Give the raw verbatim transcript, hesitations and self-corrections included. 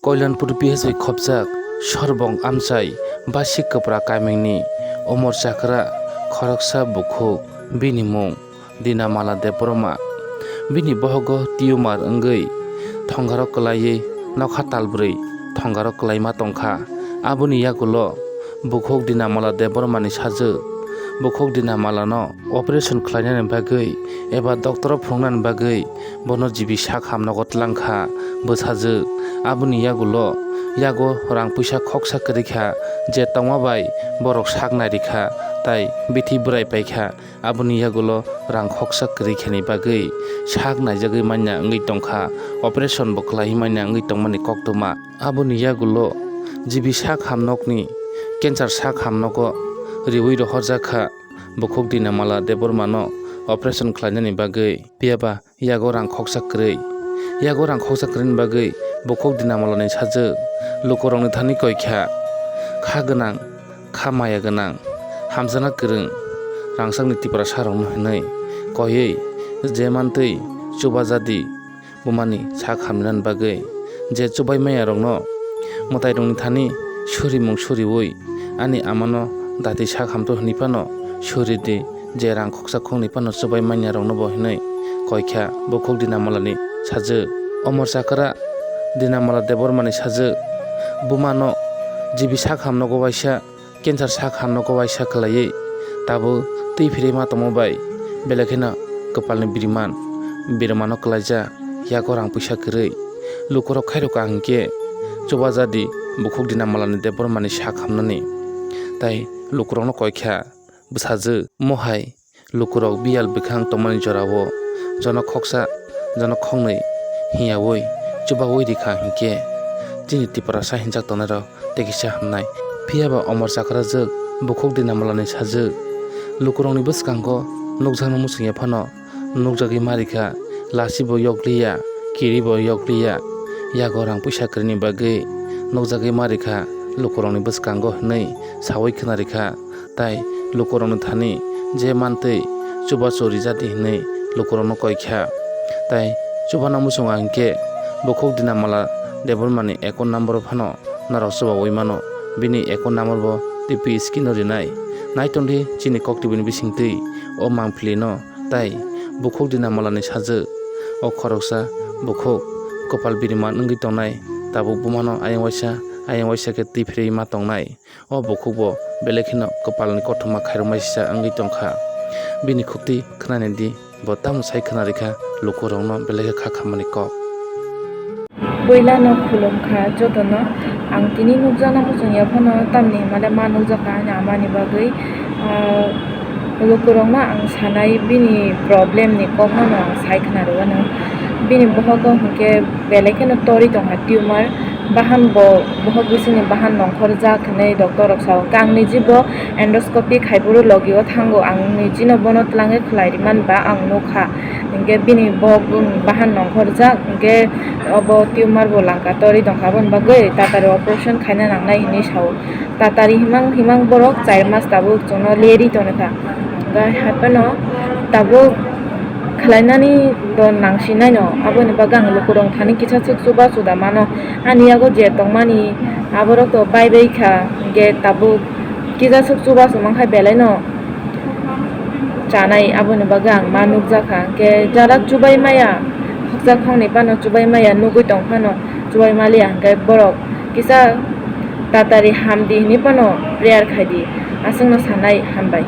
Koilanpur P S bai khopjak Sorbong amchai Basik Kwpra kamingni Omor Chakra khoroksa bukhuk, bini mung Dinamala Debbarma. Bini bohogo tumor wngwi thongaro kwlaiwi nokha talbrwi thongaro kwlaima tongkha. Aboni yagulo bukhuk Dinamala Debbarmani sajwk bukhuk Dinamalano operation khlainani bagwi eba doctoro phunuknani bagwi bono G B sak hamnogo tlangkha bwsajwk. Aboni yagulo yago rang puisa khoksa kwrwikha, je tongma bai borok sak nairikha tai bithi bwrai paikha. Aboni yagulo rang khoksa kwrwikhani bagwi sak naijagwi manya wngwi tongkha, operation bo khlaiwi manya wngwi tongmani koktwma. Aboni yagulo G B sak hamnokni cancer sak hamnogo riwi rohorjakha. Bukhuk Dinamala Debbarmano operation khlainani bagwi, phiyaba yago rang khoksa kwrwi. Yago rang khoksa kwrwini bagwi bukhuk Dinamalani sajwk lukurokni thani koikha. Kha gwnang, kha maya gwnang, hamjakna kwrwng, rangchakni Tiprasarokno hwnwi koiwi je mantwi chubajadi bumani sak hamnani bagwi je chubai mayarokno mwtairokni thani surimung suriwi ani amano dati sak hamto hwnwi phano suridi, je rang khoksa khoknwi phano chubai mayarokno bo hwnwi koikha bukhuk Dinamalani sajwk. Omor Chakra Dinamala Debbarmani sajwk bumano G B sak hamnogo waisa cancer sak hamnogo waisa khlaiwi tabuk twi phirwi ma tongma bai belai kheno kwpalni biriman, birimano kwlaijak, yago rang puisa kwrwi. Lukurok khairokha hinkhe chubajadi bukhuk Dinamalani Debbarmani sak hamnani. Tai lukurokno koikha bwsajwk, mohai lukurok biyal bwkhang tongmani jorao jonok khoksa, jonok khoknwi hiyaui chubaui rikha hinkhe chini Tiprasa hinjak tongnairok tei kisa hamnai. Phiyaba Omor Chakrajwk bukhuk Dinamalani sajwk lukurokni bwskango nukjakno muchungya phano nukjagwi ma rikha, lasi bo yokliya, kiri bo yokliya, yago rang puisa kwrwini bagwi nukjagwi ma rikha lukurokni bwskango hwnwi saui khna rikha. Tai lukurokni thani je mantwi chubachu rijadi hwnwi lukurokno koikha. Tai chubana muchungo hinkhe bukhuk Dinamala Debbarmani account number phano norok chubaui mano. Bini account number bo T P screen o rinai. Naitongdi chini kok tibini bisingtwi o mangpili no tai bukhuk Dinamalani sajwk. O khoroksa bukhuk kwpal biriman wngwi tongnai, tabuk bumano ayang waisa, ayang waisa khe twi phirwi ma tongnai. O bukhuk bo belai kheno kwpalni kothoma khairokma sisa wngwi tongkha. Bini khuktwi khwnani di, bo tamo sai khwna rikha lukurokno belai khe kha khammani kok. Puilano khulumkha jotono. Ang tini nukjakna muchungya phano tamni hwnmale ma nukjakha ani amani bagwi. Ah, lukurokno ang sanai bini problemni kokno ang sai khna rwano. Bini bohogo hinkhe belai kheno torwi tongkha tumor. Bahan bo, bohok bisingni bahan nongkhorjak hinwi doctor rok sao. Khe ang niji bo endoscopy khai phuru logi o thango, ang nijino bono twlangwi khlai rimani ba ang nukha. Hinkhe bini bo bahan nongkhorjak, hinkhe obo tumor bo langka torwi tongkha, aboni bagwi tatari operation khaina nangnai hinwi sao. Tatari himang himang borok char mas tabuk chwngno leri tongkha. Hinkhe haphano tabuk khlainani do nangsinaino, aboni bagwi ang lukurok thani kisa swk chubachu da mano. Ani yago je tongmani aborok to bai bai kha, hinkhe tabuk kisa swk chubachu mankha belaino chanai, aboni bagwi ang ma nukjakha. Hinkhe jara chubai maya, khoksa khoknwi phano chubai maya, nugwi tong phano chubai maliya, hinkhe borok kisa tatari hamdi hinwi phano prayer khaidi, aswkno sanai hambai.